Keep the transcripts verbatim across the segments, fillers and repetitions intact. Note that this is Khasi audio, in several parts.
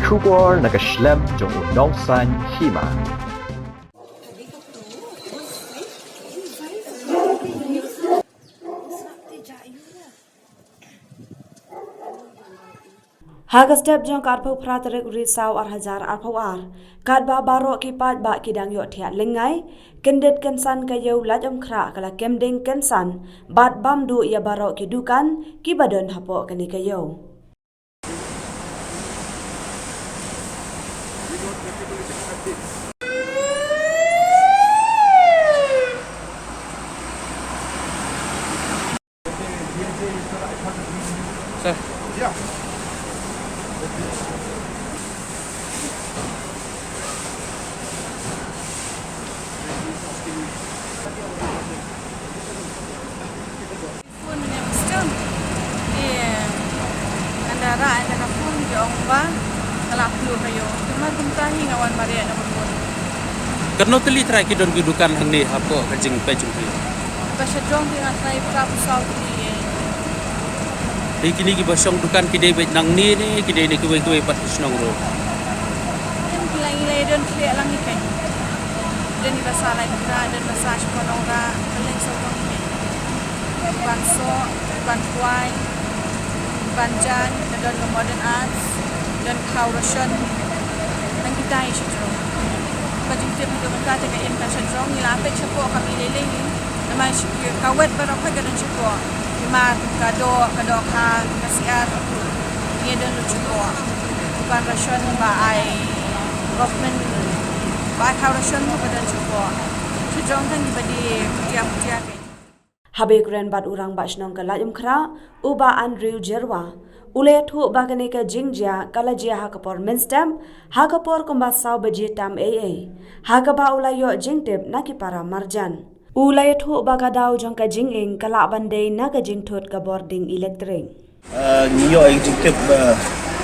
Khubor na ka shlem jong u nongsan hima. Ha ka step jong ka arphew phra tarik u Risaw ar hajar arphew ar, katba baroh ki paidbah ki dang ïoh thiah lyngngai, kyndit kynsan ka ïew Laitumkhrah ka la kem ding kynsan bad bam duh ïa baroh ki dukan kiba don hapoh kane ka ïew. Phone mynne mynstep. Te ynda rah ïa ka phone ki ong ba ka la pynlut ka ïew. Te mar kumta hi nga wan mareh na ka phone. Katno tylli trai ki don ki dukan hangne hapoh ka jingpeit jong phi? Ba sha jrong te nga trai phra phew saw tylli. Te kine kiba shong dukan ki dei beit nangne ne ki dei na kiwei kiwei pat ki shnong ruh? Em, ki la, ki la don khlieh lang hi kein. Don kiba sah Laitumkhrah, don ba sah Shipor Nongrah, kylleng sawdong hi kein. Ban soh, ban kwai, ban jan, ka don ka Modern Arts, don khaw ration. Tang kita hi sha jrong. Ka jingtip haduh mynta te ka im ka sha jrong, ngi la peit shapoh kam i lei lei hi. Namar shi, ka wet baroh ka don shapoh. Namar ka doh, ka dohkha, ka syiar, ngi don lut shapoh. Ban ration ba ai government, ba ai khaw ration ruh ka don shapoh. Sha jrong tang kiba die phutia phutia kein. Haba ïakren bad u Rangbah Shnong ka Laitumkhrah, u Bah Andrew Jyrwa, u la ïathuh ba kane ka jingjia ka la jia ha ka por mynstep, ha ka por kumba saw baje tam eiei, ha kaba u la ïoh jingtip na ki para marjan. U la ïathuh ba ka daw jong ka jingïeng ka lah ban dei na ka jingthut ka bording elektrik. Ah, ngi ïoh ïa ka jingtip, ah,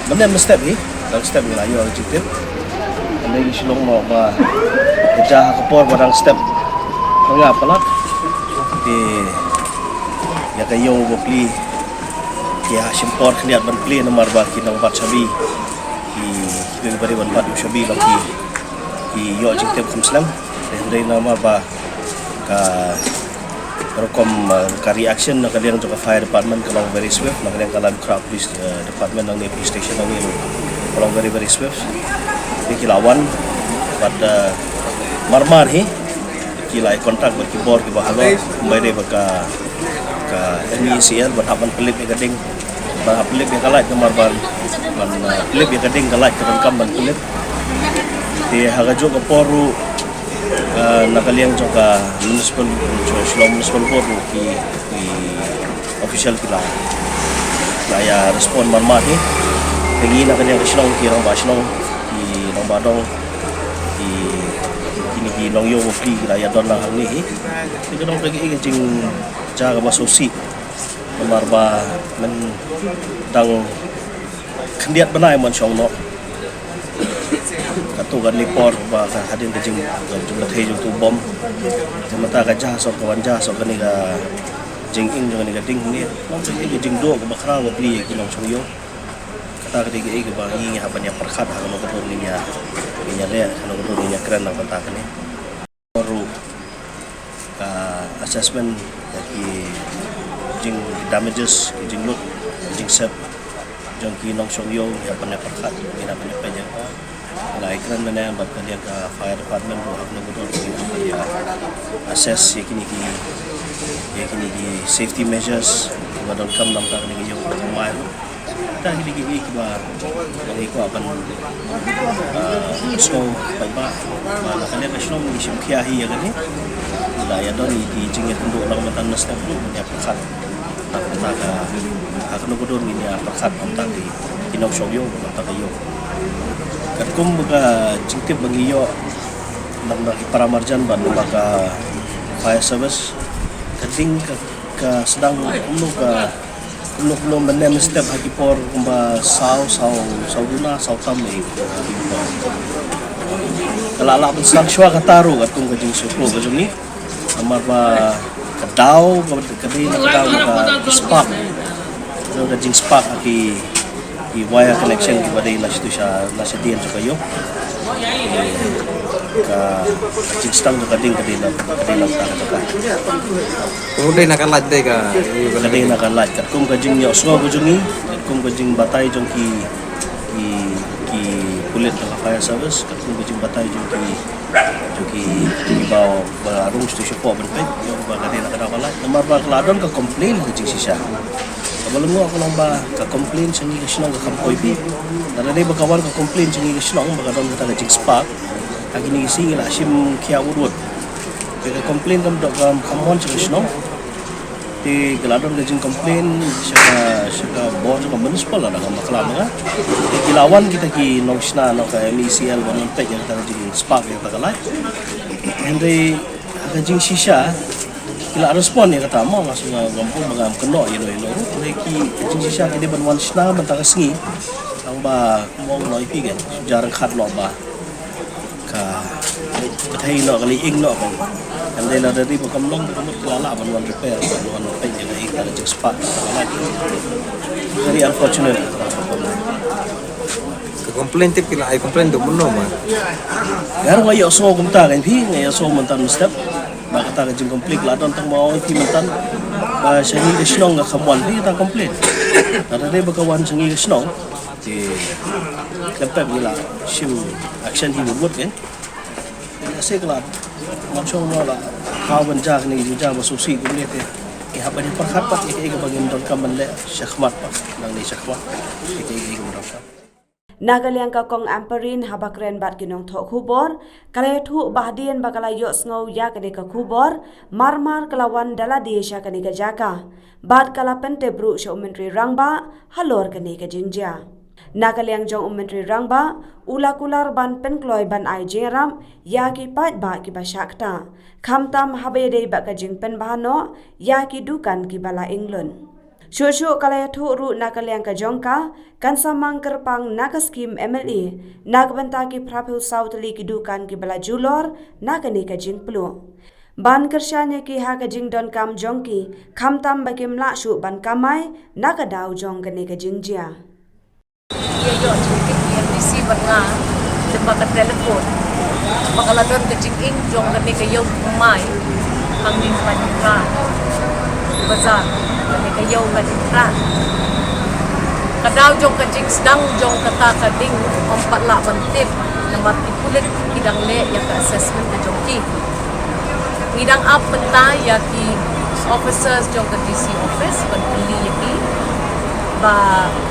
mynne mynstep hi, dang step ngi la ïoh ïa ka jingtip. Mynne ngi shu long noh ba ka jia ha ka por ba dang step. Nga palat. Te ïa ka ïew ba plie, ki hashim por khyndiat ban plie namar ba ki nongbat shabi, ki, ki ba dei ban bat ïew shabi ba ki, ki ïoh jingtip kham slem. Te hynrei namar ba ka rukom, uh, ka reaction na ka liang jong ka fire department ka long very swift, na ka liang ka Laitumkhrah police, uh, department nangne, police station nangne ka long very, very swift. Te ki la wan bad, uh, marmar hi ki la ïa contact bad ki bor kiba halor, kumba dei bad ka, ka M E E C L bad hap ban pynlip ïa ka ding. Ba pynlip ïa ka light namar ban, ban, uh, pynlip ïa ka ding, ka light ka donkam ban pynlip. Te ha kajuh ka por ruh, uh, na ka liang jong ka municipal, jong Shillong Municipal Board ruh ki, ki official ki la, la ïa respond marmar hi. Te ngi na ka liang ka shnong, ki rangbah shnong, ki rangbah dong, ki, kine ki nongïew ba plie ki la ïa don lang hangne hi. Te ka don ka, ka, ka jingjia kaba sngewsih. Namar ba men dang khyndiat bnai mon shong noh. Katto katne por ba ka hadien ka jing, ka jingbatai jong utu u bom. Te mynta ka jia shuh, ka wan jia shuh kane ka jingïeng jong kane ka ding ne. Long ka jingduh kaba khraw ba plie ïa ki nongshong ïew. Kata ka dei kaei kaba ngi hap ban ïa pyrkhat ha kano ka dur ngin ïa, ngin ïa leh, ha kano ka dur ngin ïa kren na ka bynta kane. Ruh ka assessment ïa ki jing damages, ki jinglut, ki jingsep jong ki nongshong ïew, ngi hap ban ïa pyrkhat, ngi hap ban ïa peit ïa ka. Nga ai kren mynne bad ka liang ka fire department ruh ha kano ka dur ngi hap ban ïa assess ïa kine ki, ïa kine ki safety measures kiba donkam na ka bynta kane ka ïew ka thymmai ruh. Kita hi dei kiei kiba ngi kwah ban, ah, sngewbha ba, ba na ka liang ka shnong ngi shim khia hi ïa kane. Lada ïa don ïa ki jingïakynduh na ka bynta na step ruh, ngi ïa pyrkhat. Na ka bynta ka, ha kano ka dur ngi ïa pyrkhat na ka bynta ki, ki nongshong ïew, na ka bynta ka ïew. Katkum ka jingtip ba ngi ïoh na, na ki para marjan bad na ka fire service, ka ding ka, ka sdang kumno ka Kumno kumno mynne mynstep ha ki por kumba saw, saw, saw duna, saw tam eh. Ka la lah ban sdang shuwa kata ruh katkum ka jingsngewthuh ka jong ngi. Namar ba ka daw, ka, ka dei na ka daw ka spark. Ka daw ka jingspark ha ki, Ki wire connection kiba dei na sha, na shatei jong ka ïew. Ka jingsdang jong ka ding ka dei na, ka dei na ka jaka. Kumno dei na ka light dei ka, ka dei na ka light. Katkum ka jingïohsngew ka jong ngi, katkum ka jingbatai jong ki, ki, ki pulit ka fire service, katkum ka jingbatai jong ki, jong ki, kiba, ba rung sha sha pok ban peit ïa ba ka dei na ka daw ka light. Namar ba ka la don ka complain ka jingshisha. Kaba lyngngoh ka long ba ka complain sha ngi ka shnong ka kham poi phi. Lada dei ba ka wan ka complain sha ngi ka shnong ba ka don kata ka jingspark, ha kine ki sngi ngi la shim khia wut wut. Te ka complain kam dok kam, kam wan sha ka shnong. Te ka la don ka jingcomplain sha ka, sha ka bor jong ka municipal, lada ngam bakla ma nga. Te ki la wan kita ki nongshna na ka M E C L ban wan peit ïa kata ka jingspark ïa kata ka light. Hynrei ha ka jingshisha ki la respond ïa kata mo, nga sngew ngam pun ba ngam kynnoh ïa no ïa no ruh. Hynrei ki, ka jingshisha ki dei ban wan shna mynta ka sngi. Tang ba mo, nga ong ïa phi, kan shu ja ryngkat noh ba ka, ka thei noh, ka leh ïing noh, kan. Kan dei lada dei ba kam long, ba ka mut ki la lah ban wan repair, ban wan peit ïa ka ïing, ka jingspark, ka light. Very unfortunate. Ka complain tip ki la ai complain dei mynno ma? Nga ruh nga ïohsngew kumta, kan phi, nga ïohsngew mynta mynstep. Ba kata ka jingcomplain la don, tang ba ong ïa phi mynta ba sha ngi ka shnong ka kham wan phi kata complain. Lada dei ba ka wan sha ngi ka shnong, te khlem pep ngi la shim action hi wut wut, kan. Te lehse ka la, ngam shong, la khaw ban ja kane ka jingjia ba sngewsih kumne, te ngi hap ban ïa pyrkhat pat ïa kaei kaba ngin donkam ban leh shakhmat pat, nangne shakhmat, ïa kaei kaba ngin donkam. Na ka liang ka Kong Ampareen, haba kren bad ki nongthoh khubor, ka la ïathuh ba hadien ba ka la ïohsngew ïa kane ka khubor, mar mar ka la wan da lade sha kane ka jaka bad ka la pyntip ruh sha u Myntri Rangbah halor kane ka jingjia. Na ka liang jong u Myntri Rangbah, u la kular ban pynkloi ban ai jingïarap ïa ki paidbah kiba shah ktah, khamtam haba ïadei bad ka jingpynbha noh ïa ki dukan kiba la ing lut. Shuh shuh ka la ïathuh ruh na ka liang ka jong ka, kan sa mang kyrpang na ka skim M L A na ka bynta ki phraphew saw tylli ki dukan kiba la julor na kane ka jingpluh, ban kyrshan ïa ki ha ka jingdonkam jong ki, khamtam ba kim lah shuh ban kamai na ka daw jong kane ka jingjia. Ïa ïoh jingtip ïa M D C bad nga lyngba ka telephone ba ka la don ka jinging jong kane ka ïew thymmai hangne ha Panyukhrah Bazar, kane ka ïew Panyukhrah. Ka daw jong ka jingsdang jong kata ka ding ym pat lah ban tip namar ki pulit ki dang leh ïa ka assessment ka jong ki. Ngi dang ap mynta ïa ki officers jong ka D C office ban kylli ïa ki ba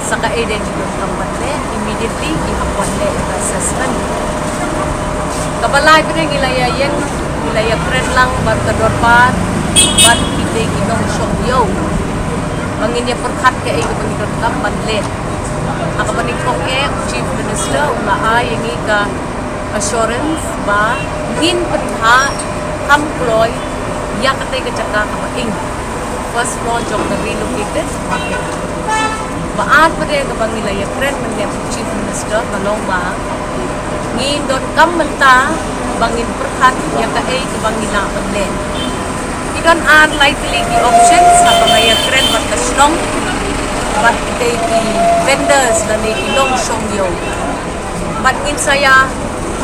sa kaei de ngi donkam ban leh. Immediately ngi hap wan leh ïa ka assessment. Kaba lai pat de ngi la ïa ïeng, ngi la ïa kren lang bad ka dorbar bad kitei ki nongshong ïew ba ngin ïa pyrkhat kaei kaba ngi donkam ban leh. Ha kaba nyngkong eh u Chief Minister u la ai ïa ngi ka assurance ba ngin pynbha kham kloi ïa katei ka jaka kaba ing, first floor jong ka relocated market. Ba ar pat de kaba ngi la ïa kren mynne u Chief Minister ka long ba ngin donkam mynta ba ngin pyrkhat ïa kaei kaba ngi lah ban leh. Ki don ar lai tylli ki options haba nga ïa kren bad ka shnong bad kitei ki vendors lane ki nongshong ïew. Bad ngin sa ïa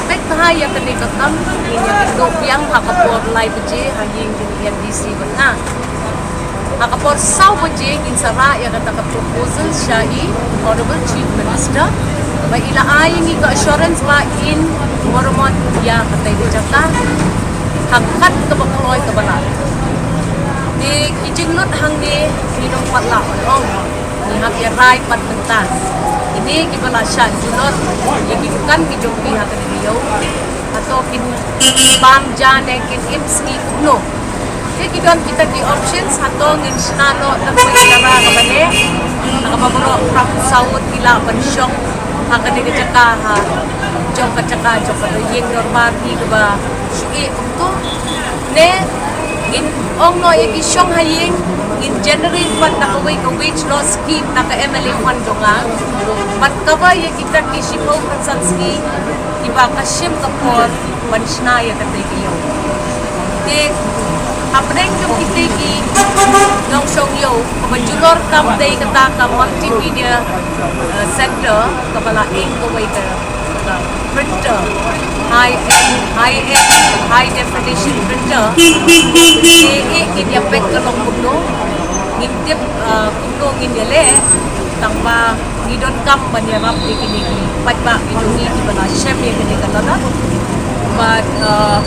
peit bha ïa kane ka kam, ngin ïa kynduh biang ha ka por lai baje ha ïing jong i M D C bad nga. Ha ka por saw baje ngin sa rah ïa kata ka proposal sha i Honorable Chief Minister ba i la ai ïa ngi ka assurance ba in maramot ïa katei ka jaka ha kat kaba kloi kaba lah. Te ki jinglut hangne ngim pat lah ban ong. Ngi hap ïa rai pat mynta. Kine kiba la shah julor ïa ki dukan ki jong ki ha kane ka ïew, hato kin bam ja ne kin im sngi kumno? Te ki don kita ki options, hato ngin shna noh tang ba ïa ka ra kaba ne, ha kaba baroh phraphew saw ngut ki lah ban shong ha kane ka jaka, ha jong ka jaka jong ka ïing dorbar ki kaba shu ïeh kumto. Ne ngin ong noh ïa ki shong ha ïing, ngin generate pat na kawei ka wage law scheme na ka M L A fund jong nga, bad kaba ïa kita ki shiphew phew san sngi kiba ka shim ka por ban shna ïa katei ka ïew. Te Hapdeng jong kite ki nongshong ïew, kaba julor tam dei kata ka multimedia, eh, center, kaba la ing kawei ka, ka printer, high end, high end, high definition printer. Te eh kin ïa peit ka long kumno, ngin tip, eh, kumno ngin ïa leh, tang ba ngi donkam ban ïarap ïa kine ki paidbah ki jong ngi kiba la shem ïa kane ka lada. Bad, uh,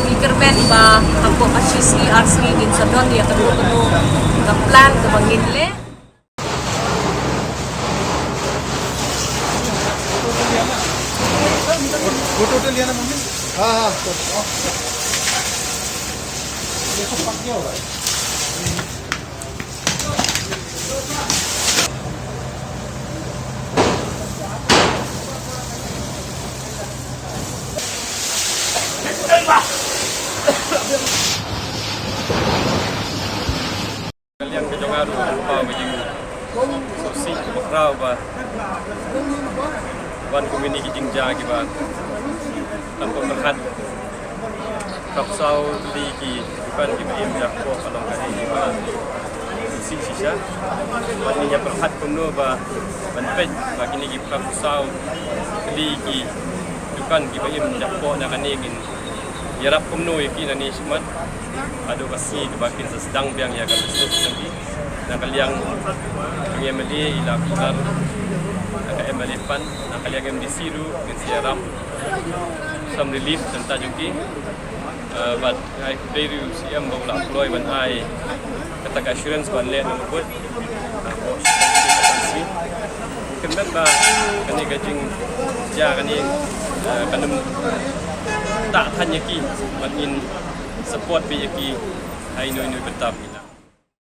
ngi kyrmen ba hapoh ka shi sngi ar sngi ngin sa don ïa kano kano ka plan kaba ngin leh. फोटो उठा लिया ना मम्मी? हाँ, हाँ। ये सब पक गया होगा। Ka liang ka jong nga ruh ka paw ka jingsngewsih kaba khraw ba wan kum kine ki jingjia kiba hapoh pyrkhat. Khatsaw tylli ki dukan kiba im shapoh ka long kane kaba sngewsih shisha. Bad ngin ïa pyrkhat kumno ba ban peit ba kine ki khatsaw tylli ki dukan kiba im shapoh na kane ngin ïarap kumno ïa ki nangne shakhmat. Haduh ka sngi kaba kin sa sdang biang ïa ka business jong ki. Na ka liang jong i M L A i la kular, na ka M L A fund, na ka liang M D C ruh ngin sa ïarap some relief na ka bynta jong ki. Eh, bad ai khublei ruh u C M ba u la kloi ban ai kata ka assurance ban leh na ka bud. Ah, ko shi ka si. Kynmaw ba kane ka jingjia kane, eh, kan ym tah than ïa ki, bad ngin support beit ïa ki ha ino ino i bynta.